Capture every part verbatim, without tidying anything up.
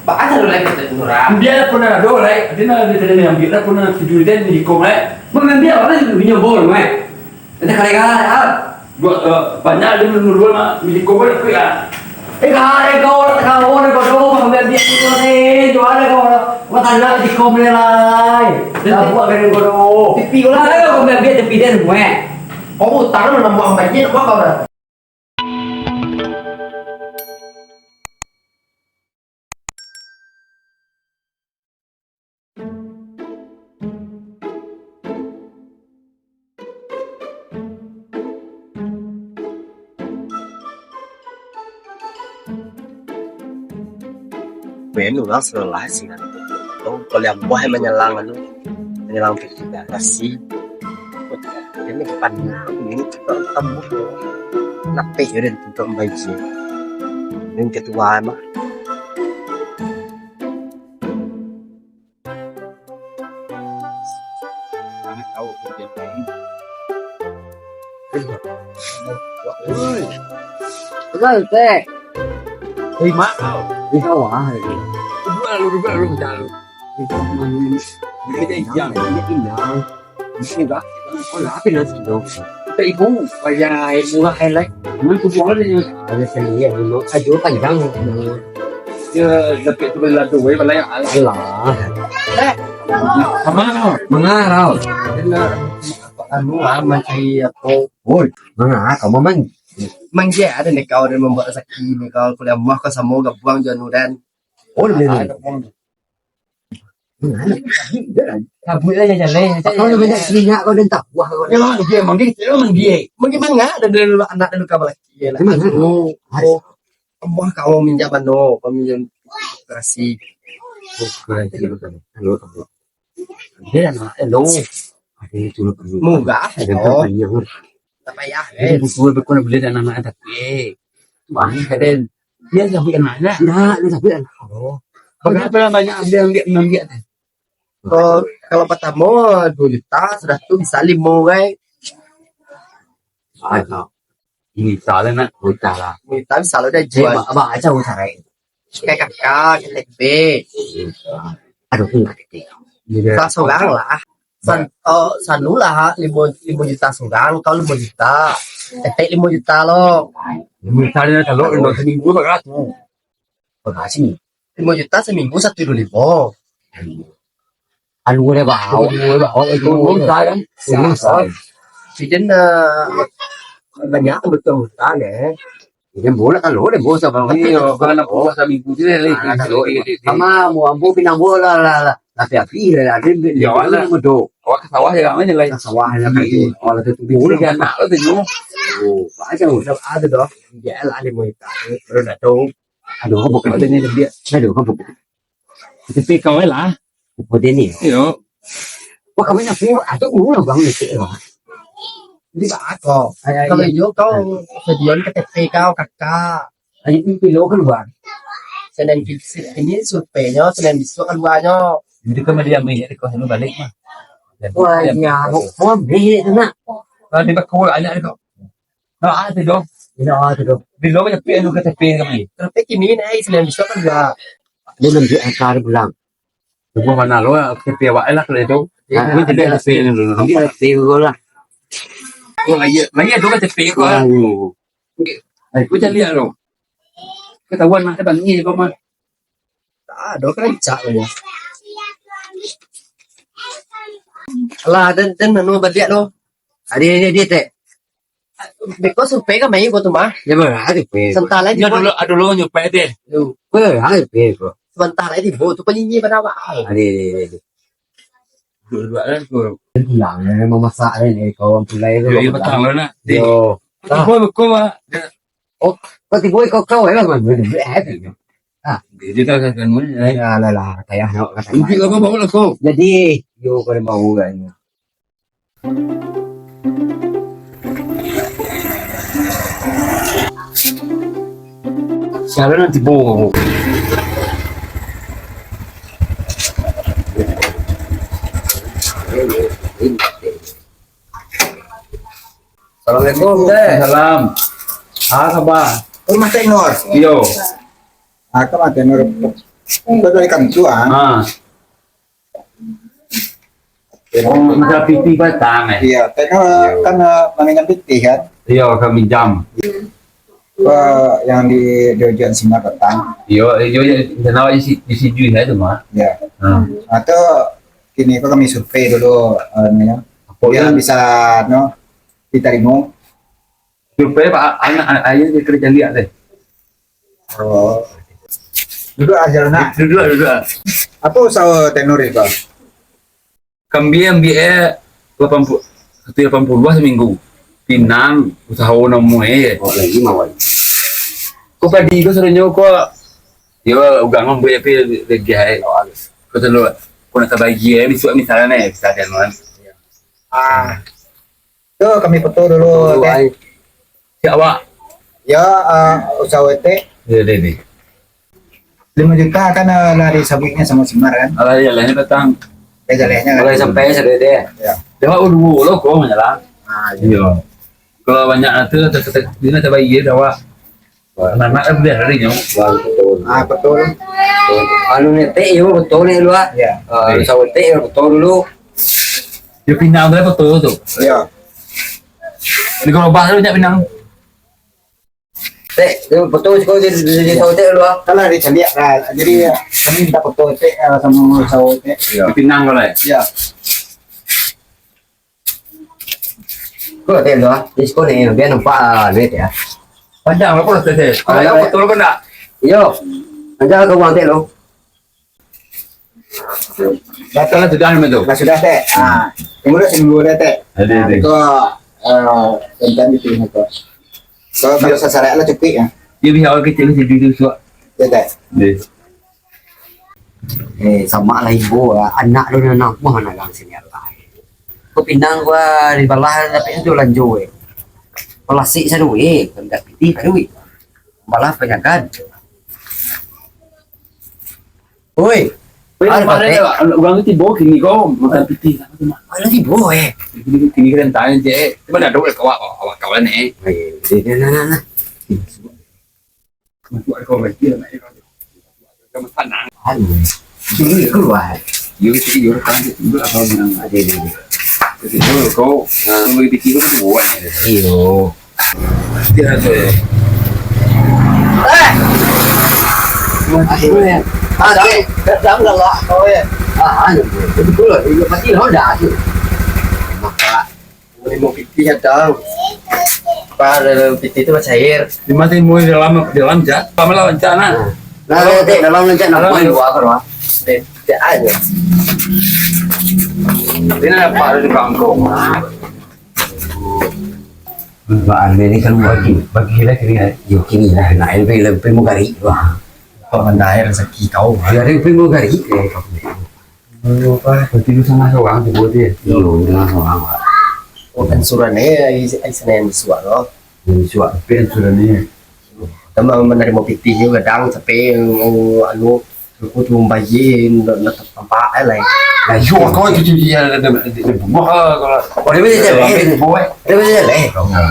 Pakai satu lai kata tu, Ram. Bia lah pernah ado, lai. Dia nak, dia tadi nak ambil lah, pernah tidur dia di kom, lai. Mau ambil apa tu, pinjam bol, mai. Nanti kali-kali, ah. Dua, eh, banyak dia belum dua, mak. Di kom, lai, aku ya. Eh, kau, eh, kau, kau, eh, kau, kau, ambil, ambil, ambil, eh, jual, eh, kau. Kau tak nak di kom, lai. Dah buat kan kau, kau. Tepi kau lah, kau ambil, ambil, tepi dia, mai. Kau utang, nak buang banjir, apa kau dah? Menu lah selalu sih kan. Tuh, kalau yang buah yang menyelang anu, menyelang pikiran nasi. Ini depan ini kita tambah. Napeh yo den tuntuak baji. Ini ketua mah. Oi. Terima kau. Di sawah. Duduk lu, duduk lu, duduk lu. Ini jangan, ini inang. Ini dah. Kau lah apa nasi tu? Kita ibu, payah ibu lah, hai, lai. Mana tu buang dia? Ada sendiri, ibu. Ajo panjang. Ya, tapi tu lah tu, weh, balai. Alah. Eh, sama kau. Mangarau. Anu, ah, mancari apa? Oi, manga kau, Maman? Manggia ada ni kau, dan membawa rezeki ni kau, kuliah muah kau sama gabuang jo anu dan. Oh, dia ni. Sabuik lah, jalan. Kau nak minyak seminyak kau dan tahu, ah, kau. Ya, manggia, manggia, manggia. Manggia manga, dan dulu anak dan luka balaki. Ya, lah. Aduh, oh. Aduh. Abah kau minjam mano, kau minjam kasih. Oke, halo, halo. Dia anak lo. Ada itu lo perlu. Murah, ada lo. Banyak. Tak payah, eh. Buku berkona beli dan anak-anak tapi. Banyak ada. Dia sampai anak-anak. Nah, dia sampai anak. Oh. Berapa lah banyak dia ambil, ambil? Kalau, kalau pertama dua juta, sudah tu bisa lima orang. Ada. Bisa lah nak, bisa lah. Bisa, bisa lah dah jual. Eh, ba-, ba-, macam cara. Kayak kakak, K T P. Aduh, aku nggak K T P. Iya. Salah seorang lah. San-, oh, sanu lah, lima, lima juta seorang, kalau lima juta. Ketek lima juta lo. Lima juta ni kalau, kalau seminggu berapa? Berapa sih? Lima juta seminggu, satu dua lima. Anu deh, bau. Anu deh, bau. Itu muntah, kan? Muntah. Sijen, eh, banyak betul muntah, deh. Sijen bola kalau deh, bos, apa? Iya, kalau nak puasa minggu je, leh. Ah, kalau, iya, iya, iya. Sama, mau ambo pinang bola, lah, lah. Tapi api, lah, ada, ya, dia, lah. Awak ke sawah je, ramai je, lah. Ke sawah, lah, kan. Iya. Oh, lah, tu, tu, bola, kan, nak, lah, tu, oh. Oh, macam, ada, ada, dah. Dia lah, dia mau hitam. Kalau dah tahu. Aduh, apa kau tanya dia? Aduh, apa? Tapi kau lah. Apa dia ni? Yo. Wah, kami nak pulang. Atau pulang bang ni, cik, wah. Di bako. Kalau iyo kau sediakan K T P kau, kakak. Ayo, ini pilo keluar. Senin, ini surveinyo, Senin besok keluarnyo. Jadi kau dia ambil, dia kau balik mah. Wah, iya, mau ambil tu nak. Kalau di bako anak kau. Nah, ada tu doh. Ini ada tu doh. Bilo nyepi anu K T P kami. Tapi kini naik Senin besok kan enggak. Dia nanti akar pulang. Tunggu mana lo, K T P awak lah kalau itu. Ya, ini tidak ada K T P dulu. Nanti K T P dulu lah. Oh, iya, iya tu K T P kau. Aduh. Okey. Aku cari lo. Ketahuan nak tangis kau mah. Tak ada kan cak lo. Alah, dan, dan anu baliak lo. Adi, adi, adi, tek. Beko survei ka mai ko tu mah. Ya, bah, adi, pe. Sebentar lagi. Ya, dulu, ah, dulu nyupai deh. Yo. Bah, adi, pe, ko. Sebentar lagi, bo, tu penyanyi pada awal. Adi, adi, adi, adi. Dua-dua lah, ko. Pulang, eh, memasak, eh, kawan pulai tu. Yo, iya, petang lah, nak. Yo. Tiba beko, Pak. Oh, kau tiba kau, kau, eh, Bang. Ah. Dia, dia tak akan, eh. Ya, lah, lah, kaya nak kata. Mungkin kau bawa lah, kau. Jadi, yo, kau mau kan. Siapa nanti bawa? Assalamualaikum, Teh. Salam. Ah, sabar. Rumah Teh Nur. Iyo. Ah, ka mah Teh Nur? Oh, dari kantua. Ha. Oh, masalah pitih patang, eh? Iya, kan, eh, kan, eh, maminjam pitih, kan? Iya, kan minjam. Apa yang di, di ujian sinar patang? Iya, iya, iya, di sana di si-, di situ ya itu mah. Iya. Hmm. Atau kini ko kami survei dulu, eh, anunya. Apa yang bisa, no, ditarimo. Survei, Pak, anak, anak ayah dia kerja lihat deh. Oh. Duduk aja lah, nak. Duduk, duduk. Apa usaha Tek Nur itu? Kambing ambiak eh lapan puluh, satu lapan puluh lah saminggu. Pinang, usaha namo eh. Oh, lagi mawar. Ko padi ko saronyo ko, yo, ugang ambiak eh, pi lagi ai. Ko telu, ko nak tabagi eh, bisuak misalnya eh, bisa kan. Ah. Tu kami foto dulu, Tek. Siap, Wak. Ya, ah, usaha Tek. Ya, deh, deh. Lima juta kan, ah, lah disabuiknya sama Simar, kan? Alah, iya, lahnya patang. Eh, jalehnya kan? Mulai sampai sadede. Ya. Dia Wak dulu lo kau manyalah. Ah, iya. Iya. Kalau banyak nanti, dia tak bayar dah, Wak. Anak-anak kan biar hari nyo. Wah, betul. Ah, betul. Anu netek yo betul ni lu ah. Ya. Ah, iya. Usaha netek yo betul dulu. Yo pinang tu betul tu. Ya. Di gerobak tu banyak pinang. Tek, yo betul siko di, di, di usaha netek lu ah. Kan lah dicaliak lah. Jadi, ya, kami minta foto Tek, ah, sama usaha Tek. Iya. Di pinang kalau ya. Ya. Ko Tek tu ah, di siko ni, biar nampak, ah, duit ya. Panjang lah, Tek, Tek. Kalau yang betul ke ndak? Iyo. Aja ka uang Tek lo. Dah lah sudah ni tu. Dah sudah, Tek. Ah, tunggu dah seminggu dah, Tek. Ada, ada. Ko, eh, tentang itu ni ko. Ko kalau sasaran lah cukup ya. Dia bisa awal kecil ni, dia suak. Ya, Tek. Dia. Eh, sama lah ibo lah. Anak tu nan namuah anak gang sini lah. Ko pinang gua dibalah tapi tu lanjo eh. Pelasik sadu eh, kan tak pitih sadu eh. Balah panyagan. Oi. Oi, ada nampak pakai. Ada urang tu tibo kini ko makan pitih. Mana tibo eh? Kini, kini keren tanya je. Cuba dah dulu kawak, awak kawan eh. Eh, eh, nah, nah, nah. Masuk ada kawan lagi lah, nak, eh, kawan tenang. Aduh. Sini dia keluar. Yo, sini yo, kan, sini dulu, apa bilang. Ada, ada, ada. Jadi, kau, kau, ah, boleh bikin tu buat. Iyo. Dia tu. Eh! Akhirnya. Ah, Dek, Dek, Dek, enggak lah, kau ya. Ah, anu, betul lah. Dia pasti lah, dah tu. Maka Limo pitih datang. Pas dalam pitih tu bacair. Di mati mui dalam, dalam, Cak. Lama lawan, Cak, nah. Nah, nah, Cak, dalam, Cak, nah, dalam, buat apa, Cak? Cak aja. Ini nampak ada di bangkong. Baan ini kan bagi, bagi lah kini, eh. Yo, kini lah, nak lebih, lebih mau gari, wah. Kok mandai rezeki kau? Ya, lebih mau gari, eh, kau. Oh, apa? Berarti lu sangat seorang tu, buat dia? Iyo, sangat seorang, Pak. Oh, ansuran eh, ai, ai Senin bisuak tu. Yang bisuak, tapi ansuran ni. Tambah menerima pitih juga, kadang sampai, oh, anu, aku tu membayar, nak, nak tampak eh, lah. Nah, yo, kau itu dia, dia, dia, dia bunuh lah, kalau. Oh, dia boleh jalan, eh? Dia boleh jalan, eh? Ya.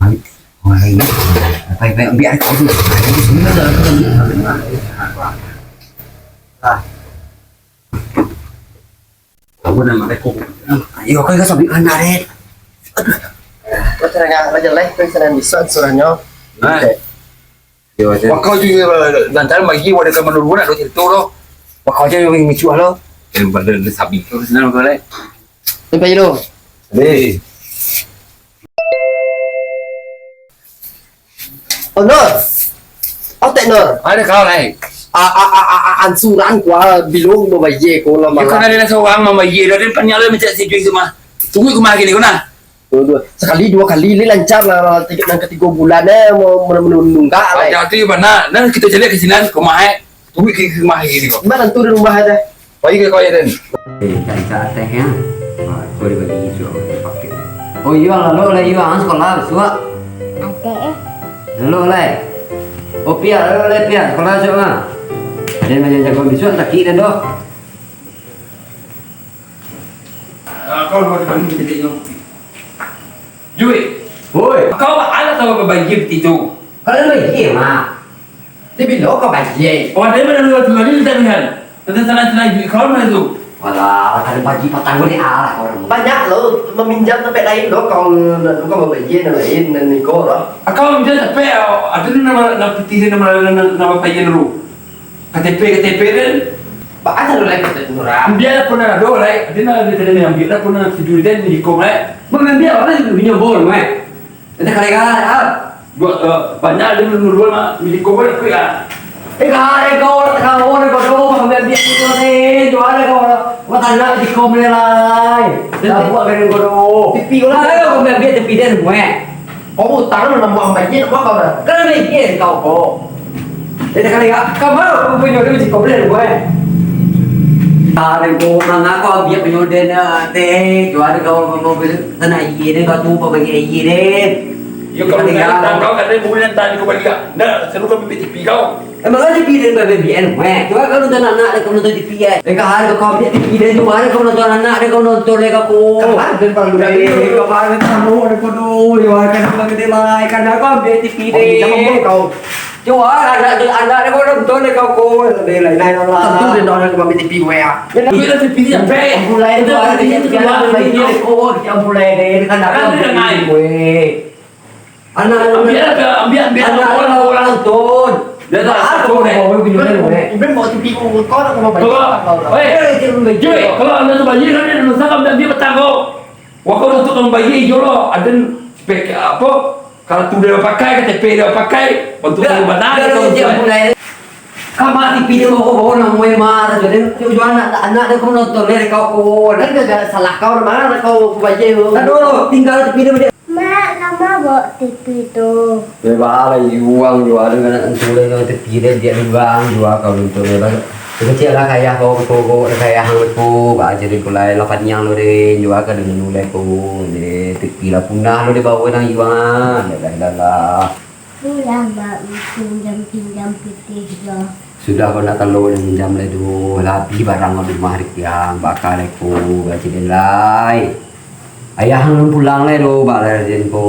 Ai, wah, ini. Apa yang biar aku tu? Ah. Apa nama aku? Ayo, kau ingat sambil anak, Red. Aduh. Kau terangkan aja lah, kau sana bisa suranyo. Nah. Yo, aja. Wah, kau juga, lantaran bagi wadah ka manurun nak cerita lo. Wah, kau aja yang micuah lo. Yang pada sabi tu senang kau, Red. Sampai je lo. Hei. Oh, Nur. Oh, Tek Nur. Ada kau, Rai. A, a, a, a, a, ansuran ku, ah, bilong babayar ko lah. Yo, malah. Kan ada seorang membayar, dari panyala mencak sijui tu mah. Tunggu ku mah gini, ko nah. Dua, dua. Sekali, dua kali, ni lancar lah, lah, tiga, nang ketiga bulan, eh, mau, mau menunggak, Rai. Ada tu, mana? Nah, kita cari ke sini, ke rumah, eh. Tunggu ke rumah gini ko. Mana tu di rumah ada? Pai ka kau, Yaden? Eh, cari-cari teh, ya. Wah, kau dibagi hijau, pakai paket. Oh, iyo, lalu lah, iyo, ang sekolah, suak. Ate, eh. Lalu, lai. Oh, Pia, lalu, lai, Pia, sekolah, suak, ah. Ada yang jago bisuak, tak kira, doh. Ah, kau dua dibanding jadi nyong. Jui. Woi. Kau alah tahu apa bagi begitu? Kalau bagi, Mak. Tapi lo kau bajik. Oh, ada mana lu tu lagi kita lihat. Tentang sana-sana di kolam itu. Walah, ada bajik patang ni ah orang. Banyak lo meminjam sampai lain lo kau kau bajik dan lain dan niko lah. Akau minjam sampai ada ni nama nama piti nama nama nama payen lu. K T P K T P kan. Ba a lo lai kata orang. Biar pun ada lai. Ada nak ada tadi ambil dah pun nak tidur dan di kom lai. Mengambil orang itu punya bol mai. Ada kali kan? Ah. Dua eh, banyak ada menurun mah. Di kom boleh aku ya. Eh, kau ada kau lah, kau ada kau doh, ambil dia tu ni, jual ada kau lah. Buat anak di kom lai. Dah buat kena kau doh. Tipi lah. Ada kau ambil dia tipi dan muek. Kau utang lu nambah banjir apa kau dah? Kan mikir kau kok. Jadi kali ya, kau mau aku punya dia mesti komplain gue. Tarik kau mana kau ambil punya dia nak teh, jual kau mau beli tanah air ni kau tu apa bagi air ni. Yo kalau Jadi, nak ya. Utang kau katanya boleh nanti kau balik. Ndak, seru kau ambil tipi kau. Emang ada tipi dari B B N, weh. Coba kau nonton anak dia, kau nonton tipi ya. Eh, kau hari kau ambil tipi dari tu, hari kau nonton anak dia, kau nonton dia kau. Kau hari dan paling Eh, kau hari tamu ada kau tu, ya kan kau gede lah, kan aku ambil tipi Oh, deh. Jangan bunuh kau. Coba anak dia, anak dia kau nonton dia kau kau. Dia lain lain lah. Tentu dia dah ada ambil tipi gue ya. Tapi ada tipi dia, Pe. Mulai tu Dia hari tipi dia dia mulai dia. Dia kau dia mulai deh, kan aku Kan dia ambil dengar. Tipi gue. Anak Ambil apa? Ambil ambil anak apa? Orang orang nonton. Dia tak Apa tahu kau deh. Bawa gini kan, eh? Ibrahim bawa tipi kau, kau nak sama bayi. Kalau, Kau lah. Weh, Eh, dia belum bayi. Jui, kalau anda tu bayi kan dia dosa kan dia petang kau. Wakau untuk kau bayi jo lah. Ada spek apa? Kalau tu dia pakai, K T P dia pakai, untuk Dah, kau benar dah, kau dah, dia buat. Mulai. Kama tipi dia bawa bawa nak mulai marah tu dia. Cuma anak anak dia kau nonton dia kau kau. Kan gak salah kau marah kau bayi tu. Aduh, tinggal tipi dia. Mak, kama bawa tipi tu. Bebas lah, iwang jual dengan antu dengan tepi dia, dia dugang jual kau untuk dia. Kecil lah kaya kau, kau, kau, kaya hang tu, bak jadi pulai lah panjang lo deh, jual ke dengan ulai kau, deh, tepi lah punah lo dibawa nang iwang, dah, dah, dah, dah. Pulang, Mak, pinjam-pinjam pitih jo. Sudah kau nak kalau minjam lai tu, lah abih barang kau di rumah Rikiang, bakal lai ko, bacin lai. Ayah hang pulang lai tu, bak lai ko.